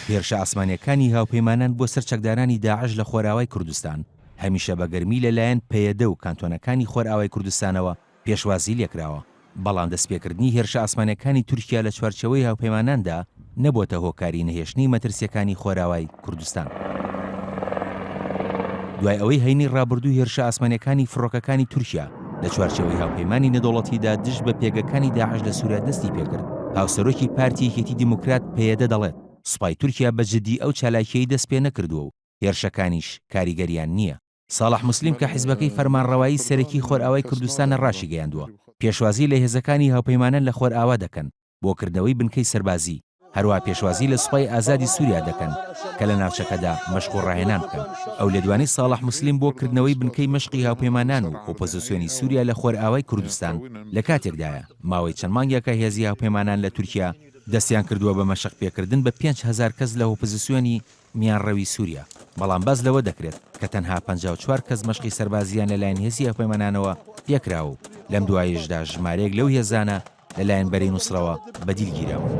هێرشە ئاسمانییەکانی هاوپەیمانان بۆ سەر چەکدارانی داعش لە خۆرئاوای کوردستان، هەمیشە بە گەرمی لە لایەن پەیەدە و کانتۆنەکانی خۆرئاوای کوردستانەوە پێشوازی لێکراوە، بەڵام دەستپێکردنی هێرشە ئاسمانییەکانی تورکیا لە چوارچێوەی هاوپەیماناندا نەبۆتە هۆکاری نەهێشتنی مەترسییەکانی خۆراوای کوردستان. دوای ئەوەی هەینی ڕابردوو هێرشە ئاسمانییەکانی فڕۆکەکانی تورکیا لە چوارچێوەی هاوپەیمانی نێودەوڵەتیدا دژ بە پێگەکانی داعش لە سوریا دەستی پێکرد، هاوسەرۆکی پارتی یەکێتی دیموکرات پەیەدە دەڵێت، سوپای تورکیا بە جدی ئەو چالاکییەی دەستپێنەکردووە و هێرشەکانیش کاریگەریان نییە. ساڵح موسلیم کە حیزبەکەی فەرمانڕەوایی سەرەکی خۆرئاوای کوردستانە ڕاشیگەیاندووە، پێشوازی لە هێزەکانی هاوپەیمانان لە خۆرئاوا دەکەن بۆ کردنەوەی بنکەی سەربازی، هەروەها پێشوازی لە سوپای ئازادی سوریا دەکەن کە لە ناوچەکەدا مەشق و ڕاهێنان بکەن. ئەو لێدوانەی ساڵح موسلیم بۆ کردنەوەی بنکەی مەشقی هاوپەیمانان و ئۆپۆزسیۆنی سوریا لە خۆرئاوای کوردستان لە کاتێکدایە، ماوەی چەند مانگێکە هێزی هاوپەیمانان لە تورکیا دەستیان کردووە بە مەشق پێکردن بە 5000 کەس لە ئۆپۆزسیۆنی میانڕەوی سوریا، بەڵام باس لەوە دەکرێت کە تەنها 54 کەس مەشقی سەربازییان لەلایەن هێزی هاوپەیمانانەوە پێکراوە و لەم دوایەشدا ژمارەیەک لەو هێزانە لەلایەن بەرەی نوسرەوە بە دیل گیراون.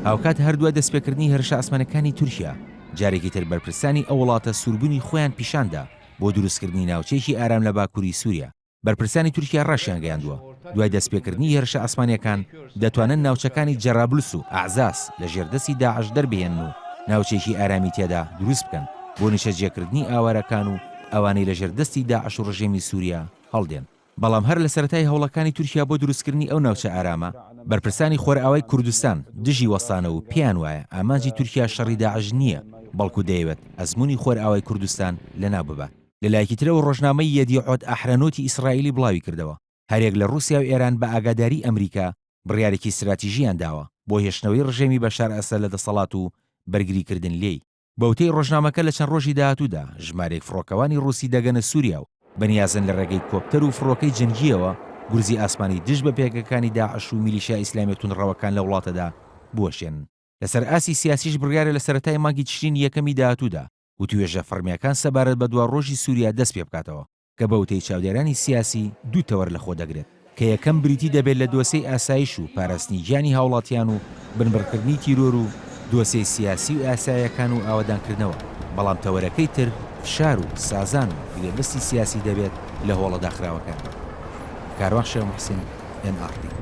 هاوکات هەر دوای دەستپێکردنی هێرشە ئاسمانیەکانی تورکیا، جارێکی تر بەرپرسانی ئەو وڵاتە سووربوونی خۆیان پیشاندا بۆ دروستکردنی ناوچەیەکی ئارام لە باکووری سوریا. بەرپرسانی تورکیا ڕاشیانگەیاندووە، دوای دەستپێکردنی هێرشە ئاسمانییەکان، دەتوانن ناوچەکانی جەرابلس و ئەعزاز لە ژێر دەستی داعش دەربهێنن و ناوچەیەکی ئارامی تێدا دروست بکەن بۆ نیشتەجێکردنی ئاوارەکان و ئەوانەی لە ژێر دەستی داعش و ڕژێمی سوریا هەڵدێن. بەڵام هەر لە سەرەتای هەوڵەکانی تورکیا بۆ دروستکردنی ئەو ناوچە ئارامە، بەرپرسانی خۆرئاوای کوردستان دژی وەستانەوە و پێیان وایە ئامانجی تورکیا شەڕی داعش نییە، بەڵکو دەیەوێت ئەزموونی خۆرئاوای کوردستان لەناو ببات. لە لایەکی ترەوە ڕۆژنامەی یەدیعۆت ئەحرەنۆتی ئیسرائیلی بڵاویکردەوە، هەریەک لە ڕووسیا و ئێران بە ئاگاداری ئەمریکا بڕیارێکی ستراتیژییان داوە بۆ هێشتنەوەی ڕژێمی بەشار ئەسەد لە دەسەڵات و بەرگریکردن لێی. بە وتەی ڕۆژنامەکە لە چەند ڕۆژی داهاتوودا ژمارەیەک فڕۆکەوانی ڕووسی دەگەنە سووریا و بەنیازن لە ڕێگەی کۆپتەر و فڕۆکەی جەنگییەوە گورزی ئاسمانی دژ بە پێگەکانی داعش و میلیشیا ئیسلامیە توندڕەوەکان لە وڵاتەدا بوەشێنن. لەسەر ئاستی سیاسیش بڕیارە لە سەرەتای مانگی تشرینی یەکەمی داهاتوودا وتوێژە فەڕمییەکان سەبارەت بە دواڕۆژی سووریا دەست پێبکاتەوە، کە بە وتەی چاودێرانی سیاسی دوو تەوەر لەخۆ دەگرێت، کە یەکەم بریتی دەبێت لە دۆسێی ئاسایش و پاراستنی گیانی هاوڵاتیان و بنبڕکردنی تیرۆر و دۆسێی سیاسی و یاساییەکان و ئاوەدانکردنەوە، بەڵام تەوەرەکەی تر فشار و سازان و گرێبەستی سیاسی دەبێت لە هۆڵە داخراوەکاندا. کاروان شێخ موحسین، ئێن ئاڕ تی.